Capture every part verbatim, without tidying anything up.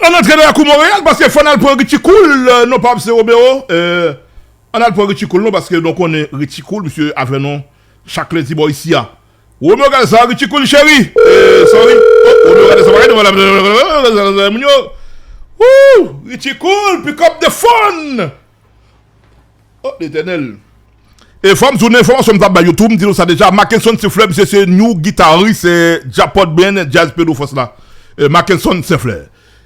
Ann antre nan lakou Monreyal, paske fò n al pran Richie Cool, euh, non pa Abse Romeo. Euh, ann al pran Richie Cool, non, paske nou konnen Richie Cool, misye avè nou chak lendi bò isi a. Romeo gade sa, Richie Cool, cheri. Euh, sorry. Oh, Romeo gade sa, bagay, nou, moun yo. Woo! Richie Cool, pick up the phone! Oh, Letènèl. E fò m di w nan enfòmasyon m t ap bay yo tou, m di nou sa deja, Mackenson Senflè, misye se new guitarist, eh, Djapòt Band, Jazz Pedro Fòs la. Eh, Mackenson Senflè.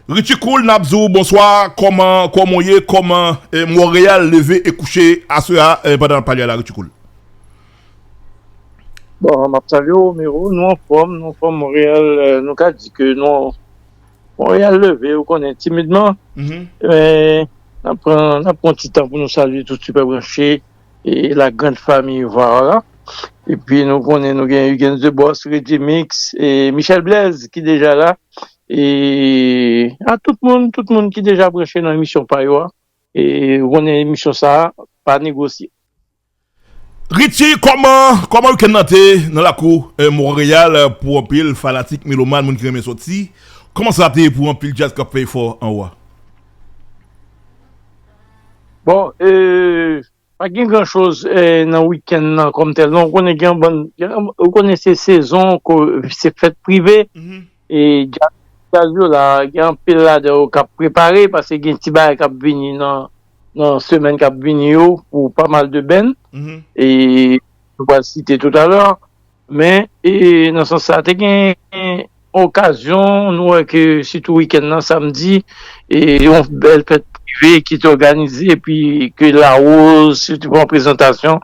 Richie Cool, n ap di w bonswa, kòman, kòman w ye, kòman, eh, Monreyal leve e kouche aswè a, eh, pandan n ap pale a la, Richie Cool. Bon, m ap salye w, Mero, nou anfòm, nou anfòm Monreyal, eh, nou ka di ke nou Monreyal leve, ou konnen, timidman. Men, n ap pran, n ap pran ti tan pou nou salye tout Super Branché e la grande famille Vara. Epi nou konnen nou gen Huguens the Boss, Redimix, e Michel Blaise ki deja la. E a tout moun, tout moun ki deja branche nan emisyon pa yo a. E ou konnen emisyon sa a pa negosye. Richie, kòman, kòman wikenn nan te nan lakou, eh, Monreyal, eh, pou anpil fanatik, melomàn, moun ki renmen sòti? Kòman sa te pou anpil djaz k ap fè efò anwo a? Bon, eh, pa gen gran choz, eh, nan wikenn nan kòm tèl. Non, ou konnen gen yon bann, gen, ou konnen se sezon, ko, se fèt prive. E djaz, djaz yo la, gen anpil ladan yo k ap prepare, paske gen ti bagay k ap vini nan, nan semèn k ap vini yo pou pa mal de band. E nou pral site toutalè. Men, e, nan sans sa, te gen okazyon, nou wè ke sitou wikenn nan, samdi, e yon bèl fèt prive ki te òganize, epi ke Larose, sitou pou yon prezantasyon,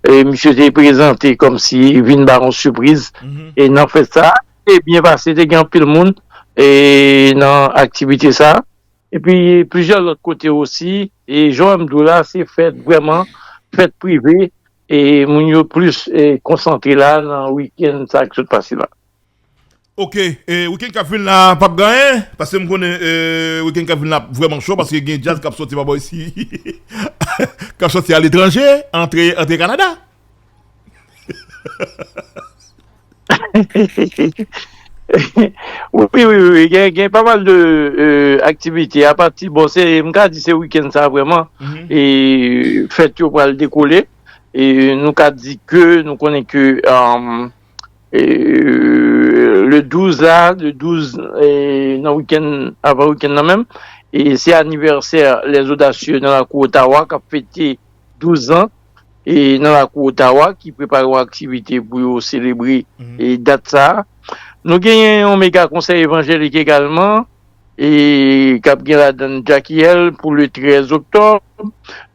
e misye te prezante kòmsi vin ba yon sipriz. E nan fèt sa, te byen pase, te gen anpil moun, e nan aktivite sa. Epi plizyè lòt kote osi, e jan m di w la, se fèt vrèman, fèt prive, e moun yo plis, e, konsantre la nan wikenn sa k sot pase la. Ok, e, wikenn k ap vin la p ap gen anyen, paske m konnen, e, wikenn k ap vin la vrèman cho, paske gen djaz k ap soti pa bò isi, k ap soti aletranje, antre, antre Kanada. Wi, wi, wi, wi. Gen, gen pa mal de, e, aktivite. Apati, bon, se, m ka di se wikenn sa vrèman. E fèt yo pral dekole. E nou ka di ke, nou konnen ke, um, e, le douz la, le douz, e, nan wikenn, avan wikenn nan menm, e se anivèsè Les Audacieux nan lakou Ottawa k ap fete douz an, e nan lakou Ottawa, ki prepare yon aktivite pou yo selebre, e dat sa a. Nou genyen yon mega konsèy evanjelik egalman, e k ap gen ladan l Jackie L pou le trèz oktòb.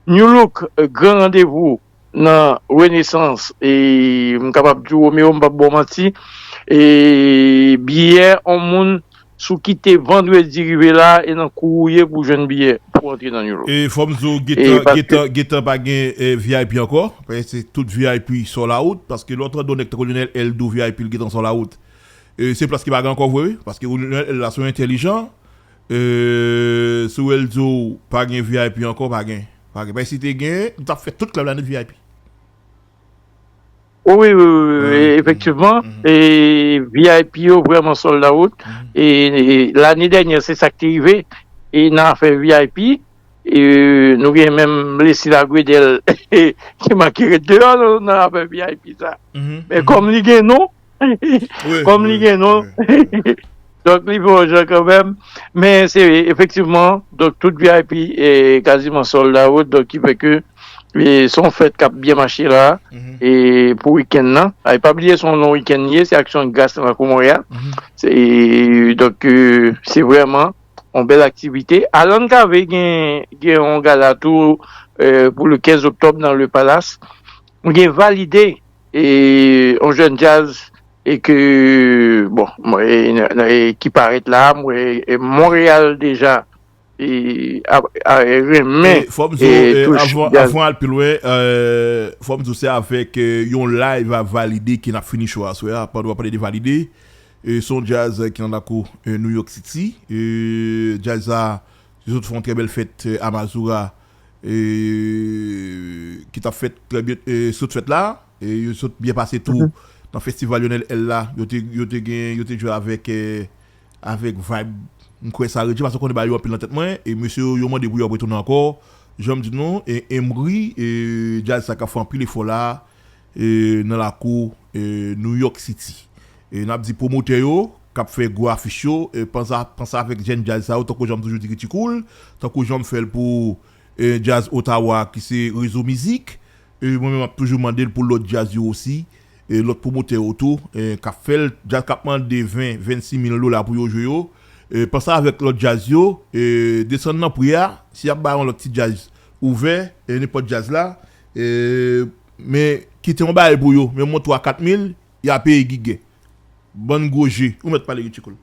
New Look, e, gran randevou nan Renesans, e m kapab di w, Romeo, m p ap ba w manti, e biyè yon moun sou kite vandredi rive la, e nan kou ou ye pou jwenn biyè pou antre nan New Look. E fò m di w, gentan, gentan, gentan pa gen, e, V I P ankò, paske se tout V I P sold out, paske lè w tande yon nèg tankou Lionel L di w V I P l gentan sold out. E, se plas ki pa gen ankò vre, wi, paske Lionel L la se yon entèlijan, e, si w wè l di w pa gen V I P ankò, pa gen, pa gen. Paske si te gen, m t ap fè tout klèb la nèt V I P. Wi, wi, wi, wi, efektivman. E V I P yo vrèman sold out. E, e lane dènyè, se sa k te rive. E nan afè V I P, e nou gen menm Leslie Lagredèl ki manke ret deyò nan afè V I P sa. Men kòm li gen non, kòm li gen non, donk li fè yon jan kanmenm. Men se efektivman, donk tout V I P, e, kaziman sold out, donk ki fè ke e se yon fèt k ap byen mache la, e pou wikenn nan. E pa bliye, se yon long wikenn li ye, se Aksyon Gras nan lakou Monreyal. Se, donk, e, se vrèman yon bèl aktivite. Alan Cavé gen, gen yon gala tou, e, pou le kenz oktòb nan Le Palace. Nou gen Validé, e, yon jèn djaz, e ke, bon, mwen, e, e, ki parèt la, mwen, e, Monreyal deja, e, a, a, e, renmen, e, fò m di w, e, avan, avan al pi lwen, e, fò m di w se avèk, e, yon live a Validé ke n ap fini show aswè a, pandan w ap pale de Validé. E, se yon djaz, e, ki nan lakou, e, New York City. E, djaz sa, yo sot fè yon trè bèl fèt, e, a Mazura, e, ki t ap fèt trè byen, e, sot fèt la. E, yo sot byen pase tou nan festival Lionel L la. Yo te, yo te gen, yo te jwe avèk, e, avèk vibe M kwè sa Richie, paske w konnen bagay yo anpil nan tèt mwen, e mesye yo, yo mande pou yo ap retounen ankò. Jan m di nou, e Embry, e djaz sa k ap fè anpil efò la, e nan lakou, e New York City. E n ap di pwomotè yo, k ap fè gwo afich yo, e panse, panse avèk jèn djaz sa yo, tankou jan m toujou di Richie Cool, tankou jan m fè l pou, e djaz Ottawa, ki se Rezo Mizik, e mwen menm m ap toujou mande l pou lòt djaz yo osi, e lòt pwomotè yo tou, e k ap fè l, djaz k ap mande ven, vennsis mil dola pou yo jwe yo. E panse avèk lòt djaz yo, e desann nan pri a, si y ap bay yon lòt ti djaz ouvè, e nenpòt djaz la, e men kite yon bagay pou yo, men yon twa kat mil, y a peye gigè. Bann gwo je, ou mèt pale Richie Cool.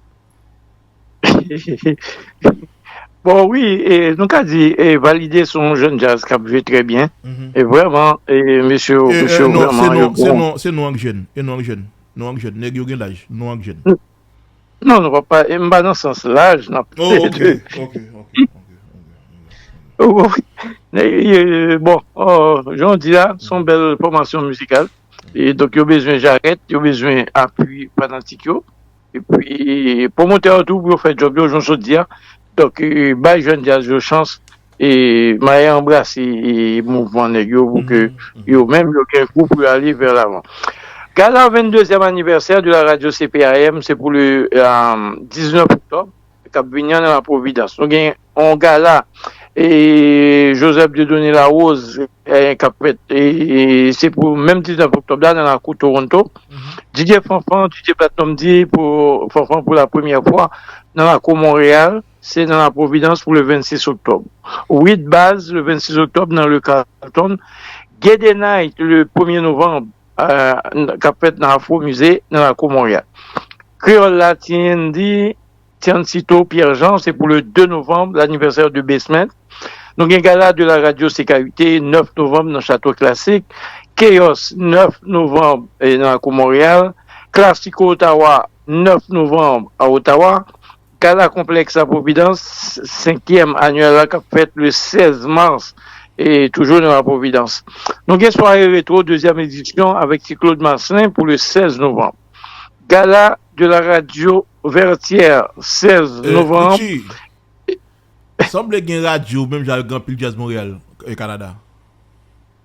Bon, wi, e, nou ka di, e, Valide se yon jèn djaz k ap jwe trè byen. E vrèman, e, mesye yo, mesye yo vrèman yo bon. Se non ak jèn, e non ak jèn, non ak jèn, nèg yo gen laj, non ak jèn. Non, nou pa, pa, e, m pa nan sans laj, n ap. Oh, ok, ok, ok. Bon, jan w di la, se yon bèl fòmasyon mizikal. E donk, yo bezwen jarèt, yo bezwen apui fanatik yo. Epi pwomotè yo tou pou yo fè djòb yo, jan w sot di a. Donk, e, bay jèn djaz yo chans, e, m a anbrase, e, mouvman nèg yo pou ke yo menm yo gen gou pou yo ale vè lavan. Gala venndezyèm anivèsè de la radyo C P A M, se pou le, e, diznèf oktòb, k ap vini an nan La Providence. Nou gen yon gala, e, Joseph Dieudonné Larose, e, k ap fèt, e, e, se pou menm diznèf oktòb la nan lakou Toronto. DJ Fanfan, DJ Platinum D J pou Fanfan pou la premyè fwa nan lakou Monreyal, se nan La Providence pou le vennsis oktòb. Wid Baz, le vennsis oktòb nan le Carlton. Gede Night, le premye novanm, e, k ap fèt nan Afro Musée, nan lakou Monreyal. Kreyòl la, T N D, Tiancito Pierre Jean, se pou le de novanm, l'anniversaire de Basement. Nou gen gala de la radyo C K U T, nèf novanm, nan Chateau Classique. Chaos, nèf novanm, e, nan lakou Monreyal. Classico Ottawa, nèf novanm, a Ottawa. Gala Konplèks La Providence, senkyèm anyèl la, k ap fèt le sèz mas, e toujou nan La Providence. Nou gen sware retwo, dezyèm edisyon, avèk Ti Claude Marcelin pou le sèz novanm. Gala de la radyo Vertière, sèz novanm. Sanble gen radyo, menm jan avèk gen anpil djaz Monreyal, e, Kanada.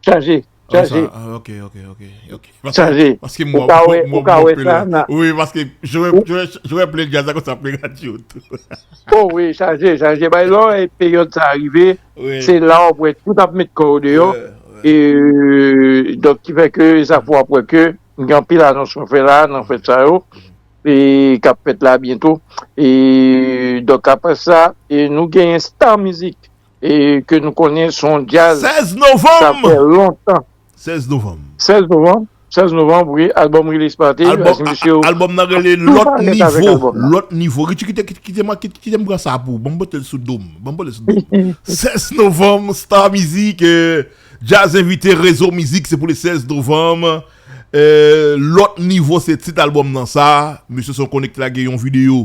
Chaje, chaje. Ah, ok, ok, ok, ok. Chaje. Paske mwen, mwen, mwen, mwen, wi, paske jwè, jwè, jwè plen djaz la konsa plen radyo tou. Oh wi, chaje, chaje. Bay lò, e peryòd sa rive, se la w ap wè tout ap met kò yo deyò. E, donk, ki fè ke sa fè w ap wè ke gen anpil anons mwen fè la, nan fèt sa yo, e k ap fèt la byento. E, donk, apre sa, e nou genyen Star Music, e ke nou konnen se yon djaz, sa fè lontan. Sèz novanm. Sèz novanm, sèz novanm, wi, albòm Release Party, mesye yo. Albòm nan rele Lòt Nivo. Lòt Nivo. Richie, kite, kite, kite, kite m pran sa pou ou. Ban m pote l sou do m. Ban m pote l sou do m. Sèz novanm, Star Music, e, Djaz Envite, Rezo Mizik, se pou le sèz novanm. E, Lòt Nivo, se tit albòm nan sa. Mesye Son Connect lage yon videyo,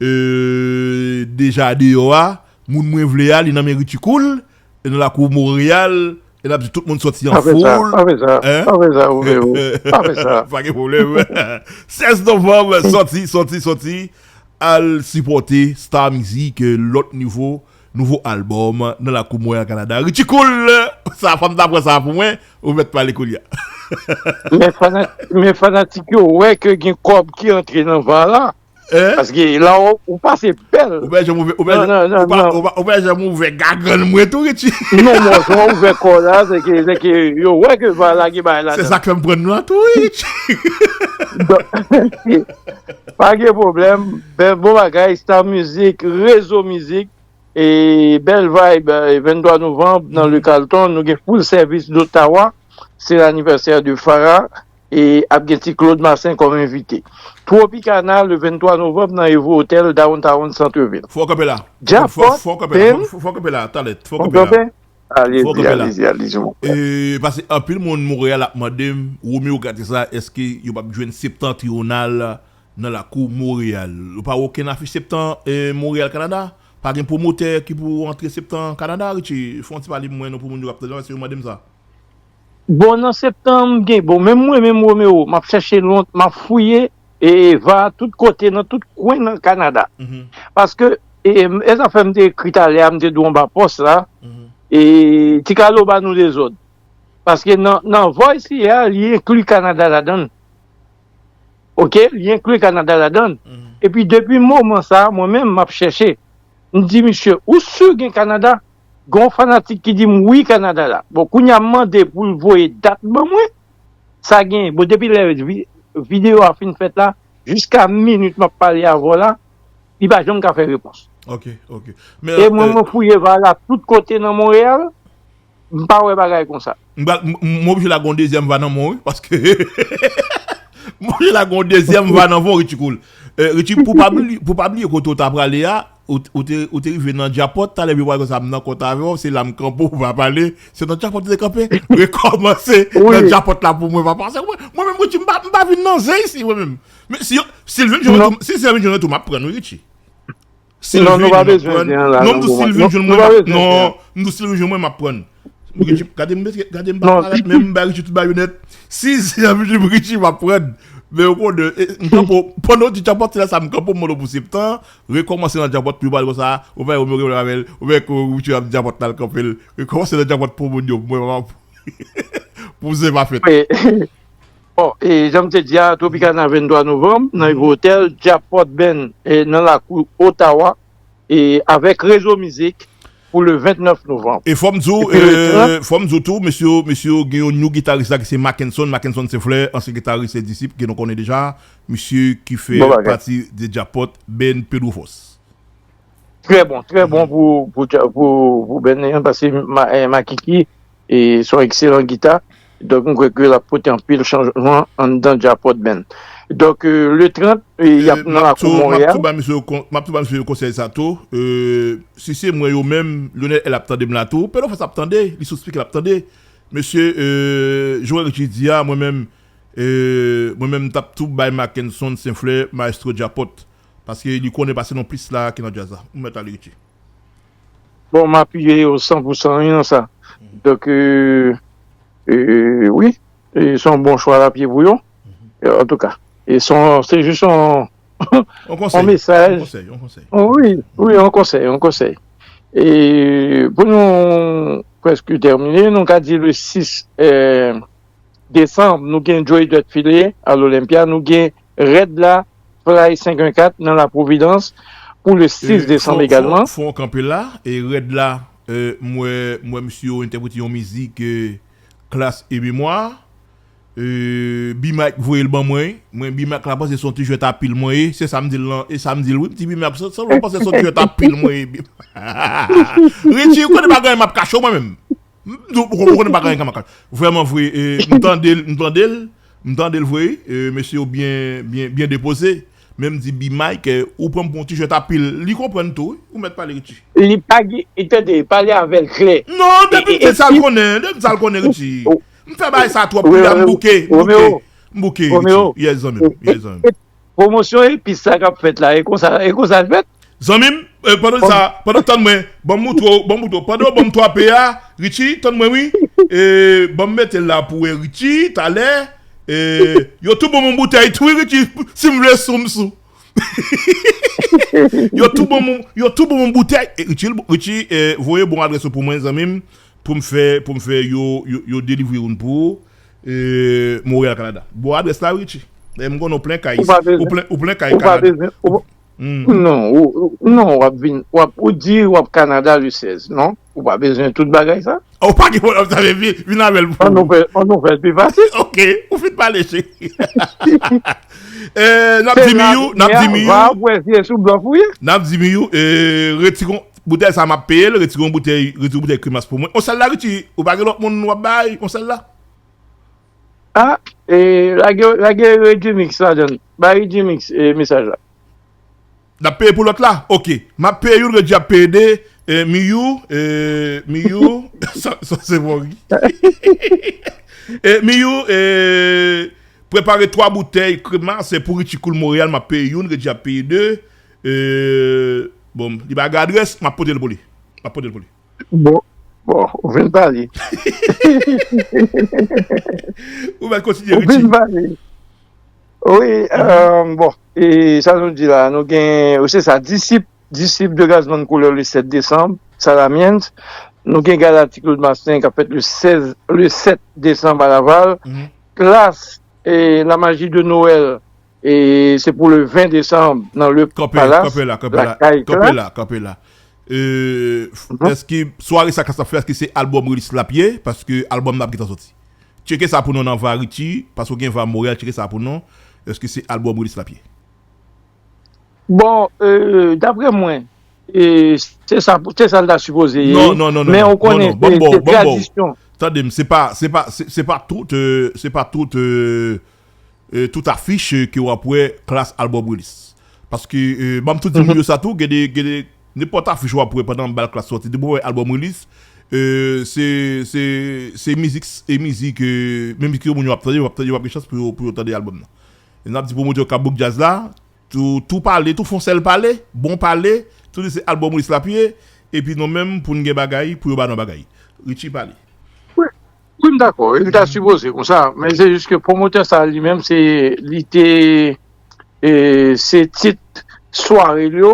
e, deja deyò a. Moun mwen vle a, li nan men Richie Cool, e nan lakou Monreyal, e n ap di tout moun sòti an foul. Pa fè sa, pa fè sa, pa fè sa, Romeo. Pa fè sa. Pa gen pwoblèm. Sèz novanm, sòti, sòti, sòti. Al sipòte Star Music, e, Lòt Nivo, nouvo albòm, nan lakou Monreyal, Kanada. Richie Cool, sa, fò m ta pran sa pou mwen, ou mèt pale kounye a. Men fana-, men fanatik yo wè ke gen kòb ki antre nan va la. Paske la ou, ou pase bèl. Ou pa janm ouvè, ou pa janm, ou pa, ou pa, ou pa janm ouvè gagrann mwen tou, Richie. Non, mwen, jan ouvè kò la, se ke, se ke yo wè ke va la gen bagay ladan. Se sa k fè m pran nou an tou, wi, Richie. Pa gen pwoblèm. Bèl, bon bagay, Star Music, Rezo Mizik, e bèl vibe, e venntwa novanm, nan Le Carlton, nou gen full service d'Ottawa. Se l'anniversaire de Farah. E ap gen Ti Claude Marcelin kòm envite. Tropicana, le venntwa novanm, nan Evo Hotel, Downtown, Santrevil. Fò w kanpe la. Djapòt, fò w kanpe la. Fò w kanpe la, talè. Fò w kanpe la. Alezi, alezi, alezi, mon frè. E, paske anpil moun Monreyal ap mande m, Romeo, gade sa, èske yo p ap jwenn Septentrional nan lakou Monreyal? Ou pa wè okenn afich Septan, e, Monreyal, Kanada? Pa gen pwomotè ki pou antre Septan, Kanada, Richie? Fè yon ti pale pou mwen non, pou moun yo k ap tande m, paske yo mande m sa. Bon, nan septanm, gen, bon, menm mwen, menm Romeo, m ap chèche lont, m ap fouye, e, va tout kote, nan tout kwen nan Kanada. Mhm. Paske, E, e zafè m te ekri talè a, m te di w anba pòs la, e Ti Kalo ba nou dezòd. Paske nan, nan Voice yè a, li enkli Kanada ladan l. Oke, li enkli Kanada ladan l. Epi depi moman sa, mwen menm, m ap chèche. M di, "Misye, ou si gen Kanada?" Gen yon fanatik ki di m, "Wi, Kanada la." Bon, kounye a, m mande pou l voye dat ban mwen. Sa gen, bon, depi lè vi- videyo a fin fèt la, jiska minit m ap pale avè w la, li pa janm ka fè repons. Ok, ok. Men, e mwen, mwen fouye va la tout kote nan Monreyal, m pa wè bagay konsa. M pral- m- m- mwen oblije lage yon dezyèm va nan men w, wi, paske mwen oblije lage yon dezyèm va nan men w, Richie Cool. Eh, Richie, pou pa bliye, pou pa bliye kote w ta prale a, ou, ou te, ou te rive nan Djapòt, talè vye pral konsa, m nan kont avè w, se la m kanpe, ou pa pale, se nan Djapòt ou te kanpe, rekòmanse nan Djapòt la pou mwen, papa. Se mwen, mwen menm, Richie, m pa, m pa vin nan zen isi, mwen menm. Men si, si l vin jwenn tou, si, si l vin jwenn tou, m ap prann, wi, Richie. Si l vin, m ap prann. Non, m di w si l vin jwenn mwen, m ap, non, m di w si l vin jwenn mwen, m ap prann. Richie, gade m, gade m pa parèt, men m bay Richie tout bayonèt. Si, si l vin jwenn Richie, m ap prann. Men ou konnen, e, m kanpe, pandan w di Djapòt, se la sa m kanpe, m mande w pou septan, rekòmanse nan Djapòt, pou yo pale konsa, ou pa wè Romeo avè l, ou pa wè Richie ap Djapòt la, l kanpe l, rekòmanse nan Djapòt pou moun yo, mwen, m ap, pou se pa fèt. Bon, e jan m te di a, Tropicana venntwa novanm, nan Evo Hotel, Djapòt Band, e nan lakou Ottawa, e avèk Rezo Mizik pou le vennèf novanm. E fò m di w, e, fò m di w tou, mesye yo, mesye yo gen yon new gitaris la ki se Mackenson, Mackenson St. Fleur, ansyen gitaris e Disip, ke nou konnen deja, mesye ki fè pati de Djapòt Band Pedro Force. Trè bon, trè bon pou, pou, pou, pou Bènen an, paske Ma- eh, Makiki e se yon ekselan gita. Donk, m kwè ke l ap pote anpil chanjman anndan Djapòt Band. Donk, eh, le trant, eh, y ap nan lakou Monreyal. M ap tou ba mesye yo kon- m ap tou ba mesye yo konsèy sa tou. Eh, si se mwen yo menm, Lionel L ap tande m la tou. Pedro Force ap tande, li sou spikè l ap tande. Mesye, eh, Joel Richie di a, mwen menm, eh, mwen menm m t ap tou bay Mackenson St. Fleur, Maestro Djapòt. Paske li konnen pase non plis la ki nan djaz la. Ou mèt ale Richie. Bon, m apiye yo san pou san wi nan sa. Donk, euh, euh, wi, e se yon bon chwa l ap ye pou yo. Euh, antouka, e se yon- se jis yon, yon mesaj. Wi, wi, yon konsèy, yon konsèy. E pou nou prèske tèmine, nou ka di le sis, euh, desanm, nou gen Joey Dirt Philly a l'Olympia, nou gen Rèd la, Fly senkannkat nan La Providence pou le sis desanm egalman. Fò w kanpe la, e Rèd la, euh, m wè, m wè misye yo entèprete yon mizik, euh, Klas e Memwa. Euh, B-Mike voye l ban mwen, mwen B-Mike la panse se yon ti jwèt a pil mwen ye, se sa m di l lan, e sa m di l wi, m di B-Mike, sa, sa w panse se yon ti jwèt a pil mwen ye. Richie, ou konnen pa gen anyen m ap kache w mwen menm. M di w, ou konnen pa gen anyen k ap mache. Vrèman vre, e, m tande l, m tande l, m tande l vre, e, mesye yo byen, byen, byen depoze. Men m di B-Mike, e, ou pran m pou yon ti jwèt a pil. Li konprann tou, wi. Ou mèt pale, Richie. Li pa gen, tande, pale avè l klè. Non, depi m di l sa l konnen, depi m di l sa l konnen, Richie. M fè bagay sa twòp, kounye a m bouke, m bouke, m bouke, Richie. Yes, zanmi m, yes, zanmi m. Pwomosyon epis sa k ap fèt la, e konsa, e konsa l fèt? Zanmi m, eh, pandan sa, pandan, tann mwen, ban m moutre w, ban m moutre w. Pandan w ban m twa P a, Richie, tann mwen wi. Eh, ban m mete l la pou w wè Richie, talè. Eh, yo tou ban m yon boutèy tou wi, Richie, si m vle sou, m sou. Yo tou ban m, yo tou ban m yon boutèy. Eh, Richie, Richie, eh, voye bon adrès ou pou mwen, zanmi m, pou m fè, pou m fè yo, yo, yo delivre youn pou ou. Eh, Montréal, Canada. Bon adrès la, Richie. Eh, m konnen w plen kay. Ou plen, ou plen kay Canada. Hmm. Non, ou, non, w ap vin, w ap, ou di w ap Kanada le sèz, non? Ou pa bezwen tout bagay sa? Ou pa gen pwoblèm sa, men vin, vin avè l pou. An nou fè, an nou fè l pi fasil. Ok, ou fin pale, cheri. Eh, n ap di Miyou, n ap di Miyou. N ap di Miyou, eh, retire yon boutèy, retire yon boutèy kremas pou mwen. On sèl la, Richie, ou pa gen lòt moun w ap bay, on sèl la? Ah, eh, lage, lage Regimix ladan. Bay Regimix, eh, mesaj la. N ap peye pou lòt la? Ok. M ap peye youn, Reggie ap peye de. Eh, Miyou, eh, Miyou, sa, sa se bon, wi. Eh, Miyou, eh, prepare twa boutèy kremas pou Richie Cool Montréal, m ap peye youn, Reggie ap peye de. Eh, bon, li pa gen adrès, m ap pote l pou li. M ap pote l pou li. Bon, bon, ou vin pale. Ou mèt kontinye, Richie. Ou vin pale. Wi, euh, bon, e sa nou di la, nou gen, ou se sa, Disip, Disciple de Gazzman Couleur le sept décembre, Salamyens. Nou gen gala Ti Claude Marcelin k ap fèt le sèz, le sept décembre à Laval. Klass et la magie de Noël, e se pou le ven desanm nan Le Palace, kanpe la, kanpe la, kanpe la, kanpe la. Euh, èske sware sa Klass ap fè, èske se album release l ap ye? Paske album nan ap gentan soti. Tcheke sa pou nou nan Variety, paske w gen va Montréal, tcheke sa pou nou. Èske se album release l ap ye? Bon, euh, daprè mwen, e se sa, se sa l ta sipoze ye. Non, non, non, non, men non, ou konnen, non, non, se, se tradisyon. Tande m, se pa, se pa, se, se pa tout, euh, se pa tout, euh, euh, tout afich, euh, ke w ap wè Klass album release. Paske, euh, ban m tou di moun yo sa tou, gen de, gen de, nenpòt afich w ap wè pandan bal Klass sòti, depi w wè album release, euh, se, se, se mizik, e mizik, euh, menm mizik yo moun yo ap tande, yo ap tande, yo ap gen chans pou yo, pou yo tande album nan. E n ap di pwomotè yo k ap book djaz la, tou, tou pale, tou fon sèl pale, bon pale, tou di se album release l ap ye, epi nou menm pou n gen bagay, pou yo ba nou bagay. Richie pale. Wi, wi, m dakò, e li ta sipoze konsa, men se jis ke pwomotè sa li menm, se, li te, e, se tit sware l yo,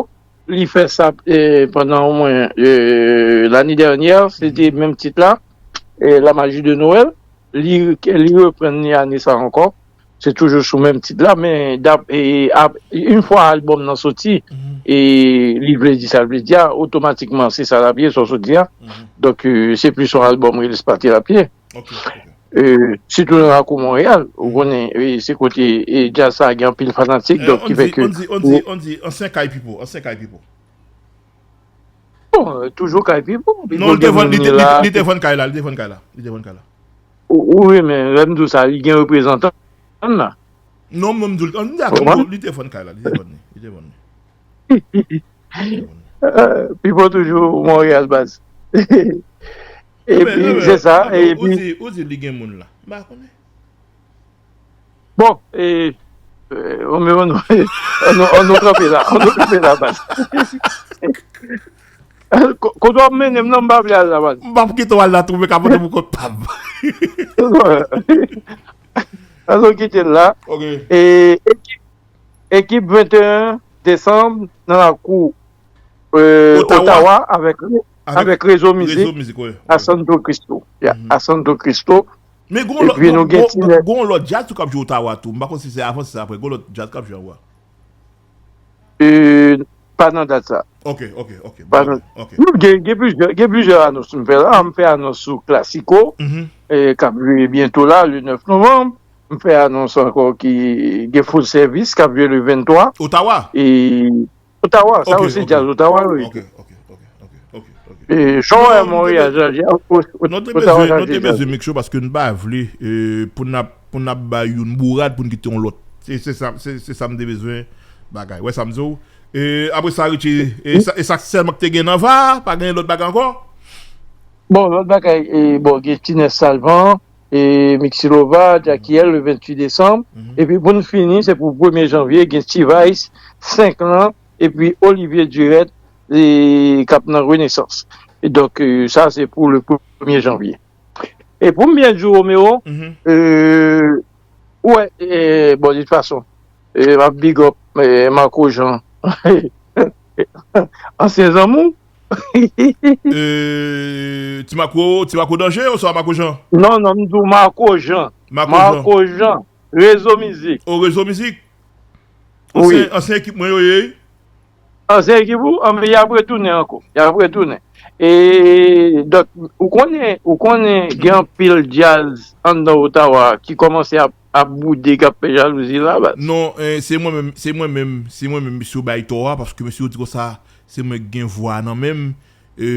li fè sa, e, pandan omwen, e, lane dènyè, se te menm tit la, e, La magie de Noël, li, li reprann li ane sa ankò. Se toujou sou menm tit la, men dap, e, ap, yon fwa album nan soti, e li vle di sa l vle di a, otomatikman se sa l ap ye, sa w sot di a. Donk, e, se plis yon album release party l ap ye. E, sitou nan lakou Monreyal, ou konnen, e, se kote, e, djaz sa gen anpil fanatik, donk ki fè ke. On di, on di, on di, ansyen kay Pipo, ansyen kay Pipo. Bon, e, toujou kay Pipo. Non, li te vann, li te, li te, li te vann kay la, li te vann kay la, li te vann kay la. Wi, men lè m di w sa, li gen reprezantan l la. Non, mwen m di w, m di a Pipo, li te vann kay la, li te vann li, li te vann li. Pipo toujou Monreyal baz. Epi, se sa, epi. Ou di, ou di li gen moun la. M pa konnen. Bon, e, e, on, on, on, on, on nou kanpe la, on nou kanpe la, baz. Ko-, kote w ap mennen m nan, m pa vle al la, baz. M p ap kite w al la tou, men ka pote pou kont pa m. An nou kite l la. E, ekip, ekip venteyen desanm nan lakou, e, Ottawa avèk, avèk Rezo Mizik a Santo Cristo. A Santo Cristo. Men gon lòt, gon, gon, gon lòt djaz tou k ap jwe Ottawa tou. M pa konn si se avan, si se apre. Gon lòt djaz k ap jwe Ottawa. E, pa nan dat sa. Ok, ok, ok. Pa nan, ok. Non, gen, gen plizyè, gen plizyè anons m fè la. M fè anons sou Classico, e, k ap jwe byento la, le nèf novanm. M fè anons ankò ki gen Full Service k ap jwe le venntwa. Ottawa? E, Ottawa, sa yo se djaz Ottawa, wi. Ok, ok, ok, ok, ok, ok. E, sa w wè Monreyal chanje, Ottawa chanje djaz. Nou te bezwen, nou te bezwen make sure paske n pa vle, e, pou n ap, pou n ap bay youn bourad pou n kite yon lòt. Se, se sa, se, se sa m te bezwen bagay. Wè sa m di w? E, apre sa, Richie, e sa, e sa sèlman k te gen nan va a? Pa gen lòt bagay ankò? Bon, lòt bagay, e, bon, gen Tinès Salvan, e, Mixilova, Jackie L, le venntuit desanm. Epi pou n fini, se pou premye janvye, gen T-Vice, senk lan, epi Olivier Durette, e, k ap nan Renaissance. E donk, e, sa se pou le premye janvye. E pou m byen di w, Romeo, e, ou wè, e, bon, de tout fason, e, m ap big up, e, Marco Jean. Ansyen zanmi w. E, Ti Marco, Ti Marco Danje oswa Marco Jean? Non, non, m di w Marco Jean. Marco Jean. Marco Jean. Rezo Mizik. O, Rezo Mizik. Wi. Ansyen, ansyen ekip mwen yo ye. Ansyen ekip ou? Anben, y ap retounen ankò. Y ap retounen. E, donk, ou konnen, ou konnen gen anpil djaz anndan Ottawa ki kòmanse ap, ap boude, k ap fè jalouzi la, baz. Non, e, se mwen menm, se mwen menm, se mwen menm, mesye yo bay tò a, paske mesye yo di konsa, se mwen ki gen vwa a nan men m. E,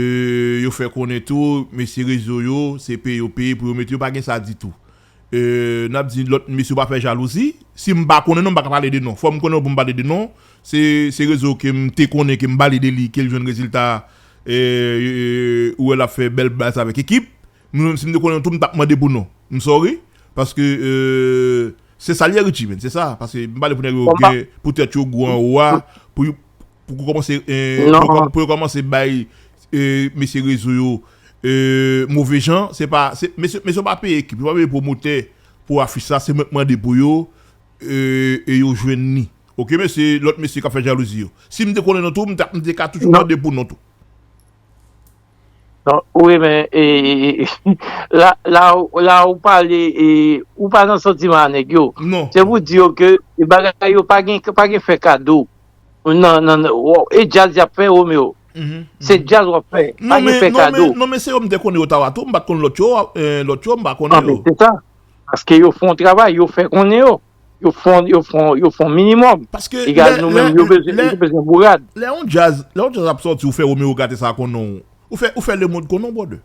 yo fè konnen tou, mesye Rezo yo, se peye yo peye pou yo mete, yo pa gen sa ditou. E, n ap di lòt mesye yo pa fè jalouzi. Si m pa konnen non, m pa ka pale de non. Fò m konnen pou m pale de non. Se, se Rezo ke m te konnen, ke m pale de li, ke l jwenn rezilta, e, e, ou wè l ap fè bèl baz avèk ekip. Mwen menm, si m te konnen tou, m t ap mande pou non. M sorry. Paske, e, se sa l ye, Richie, men. Se sa. Paske m pale pou nèg yo gen, pou tèt yo gwo anwo a, pou, pou yo kòmanse, e, pou yo kòm-, pou yo kòmanse bay, e, mesye Rezo yo, e, move jan. Se pa, se, mesye, mesye yo pa peye ekip, yo pa peye pwomotè pou afich sa. Se mwen k mande pou yo, e, e yo jwenn li. Ok, mesye, lòt mesye k ap fè jalouzi yo. Si m te konnen non tou, m ta- m te ka toujou mande pou non tou. Non, wi, men e, la, la, la ou pale, e, ou pa nan santiman a nèg yo. Non. Se pou di yo ke e bagay yo pa gen, pa gen fè kado. Nan, nan, nan, e djaz y ap fè, Romeo. Se djaz w ap fè. Pa gen fè kado. Non, men se yo m te konnen Ottawa tou, m pa t konn lòt yo, eh, lòt yo, m pa konnen yo. Se sa. Paske yo fè yon travay, yo fè konnen yo. Yo fè, yo fè, yo fè yon minimòm. Paske egal nou menm, yo bezwen, yo bezwen bourad. Lè yon djaz, lè yon djaz ap sòti, ou fè Romeo gate sa konnen w. Ou fè, ou fè lemonn konnen w, brother.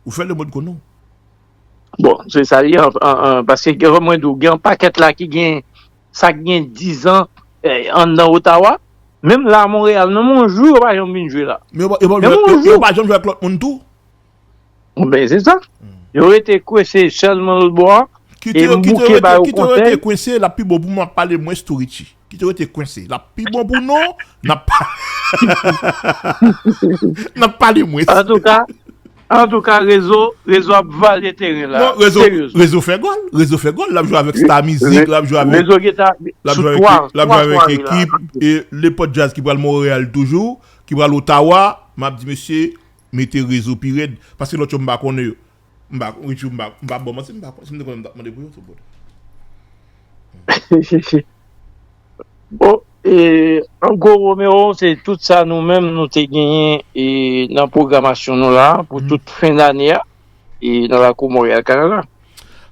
Ou fè lemonn konnen w. Bon, se sa li an, an, an, paske gen, mwen di w, gen yon pakèt la ki gen, sa ki gen dizan, eh, anndan Ottawa. Menm la a Monreyal, nan yon jou, yo pa janm vin jwe la. Men yo pa- yo pa- yo- yo- yo pa janm jwe ak lòt moun tou. Ben, se sa. Yo rete kwense sèlman lòt bò a. E m bouke ba yo konsèy. Kite yo rete kwense, l ap pi bon pou mwen, ap pale mwens tou, Richie. Kite yo rete kwense, l ap pi bon pou nou, n ap pa- n ap pale mwens. Antouka, antouka, rezo, rezo ap vale teren la. Non, rezo, rezo fè gòl, rezo fè gòl, l ap jwe avèk Star Music, l ap jwe avèk, l ap jwe avèk, l ap jwe avèk ekip, e nenpòt djaz ki pral Monreyal toujou, ki pral Ottawa, m ap di mesye, mete rezo pi rèd, paske lòt yo m pa konnen yo. M pa, Richie, m pa, m pa ba w manti, m pa, si m te konnen m t ap mande pou yo tou, brother. Bon, e, an gwo, Romeo, se tout sa nou menm nou te genyen e, nan pwogramasyon nou la pou tout fen dane a e, nan lakou Monreyal, Kanada.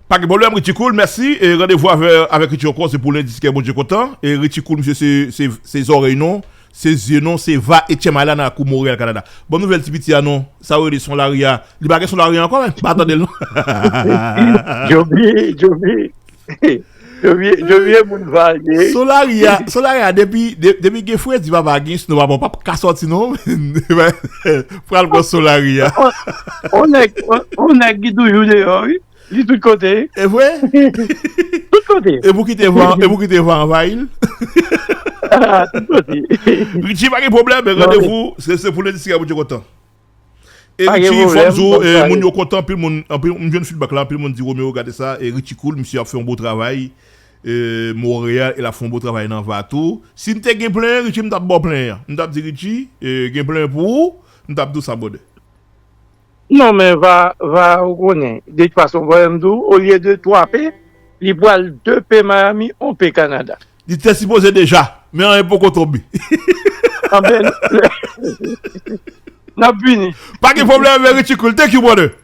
Pa gen pwoblèm, Richie Cool, mèsi. E randevou avè, avèk Richie ankò, se pou lendi, si kè Bondye kontan. E Richie Cool, misye, se, se, se zòrèy nou, se zye nou, se va e tchèmay la nan lakou Monreyal, Kanada. Bon nouvèl ti piti a non, sa yo rele Son Lari a. Li pa gen Son Lari ankò, men m pa tande l non. Djobli, Djobli. Djobli, Djobli e moun va ye. Son Lari a, Son Lari a, depi, de- depi gen fredi papa gen, sinon papa p ap ka sòti non. Pral pran Son Lari a. On nèg, on nèg ki toujou deyò, wi. Li tout kote. E vre? Tout kote. E pou kite van, e pou kite van anvayi l. Ah, tout kote. Richie pa gen pwoblèm, men randevou, se se pou lendi si Bondye kontan. E Richie, fò m di w, e, moun yo kontan, anpil moun, anpil, m jwenn feedback la, anpil moun di Romeo, gade sa, e Richie Cool, misye ap fè yon bon travay, e, Monreyal, e l ap fè yon bon travay nan va tou. Si m te gen plen, Richie, m t ap ba w plen an. M t ap di Richie, e, gen plen pou ou, m t ap di w sa, brother. Non, men va, va, ou konnen, de tout fason, vwa m di w, olye de twa pe, li pral de pe Miami, on pe Kanada. Li te sipoze deja, men anyen poko tonbe. Anben, n ap vini. Pa gen pwoblèm, men Richie Cool. Thank you, brother.